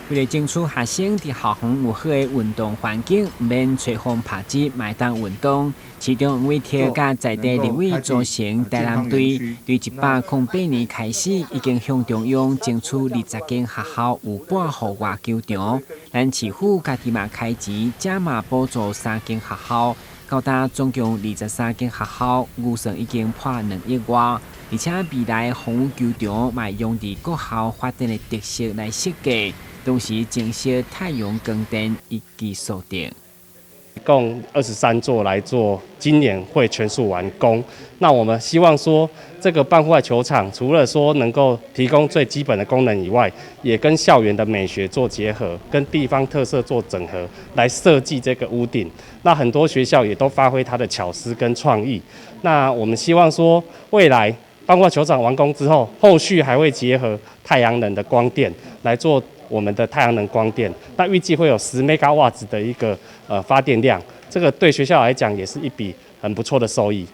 為了爭取學生佇校園有好的運動環境，毋免吹風拍熱，嘛會當運動。市長黃偉哲佮在地立委組成台南隊，對108年開始，已經向中央爭取20間學校有半戶外球場。咱市府家己嘛開錢，加碼補助三間學校，到今總共23間學校，預算已經破2億外。而且未來風雨球場嘛用佇各校發展的特色來設計，同時增設太陽光電一舉數得。共23座來做，今年會全數完工。那我們希望說，這個半戶外球場除了說能夠提供最基本的功能以外，也跟校園的美學做結合，跟地方特色做整合，來設計這個屋頂。那很多學校也都發揮它的巧思跟創意。那我們希望說，未來半戶外球場完工之後，後續還會結合太陽能的光電來做我們的太陽能光電。那預計會有10兆瓦的一個發電量，這個對學校來講也是一筆很不錯的收益。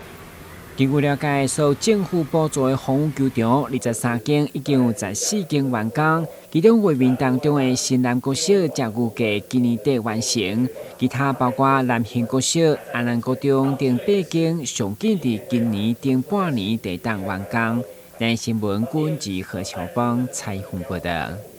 根據了解，受政府補助的風雨球場，23間已經有14間完工，其中畫面當中的新南國小則預計今年底完成，其他包括南興國小、安南國中等八間，上緊佇今年頂半年就會當完工。台新聞軍事何喬邦採訪報道。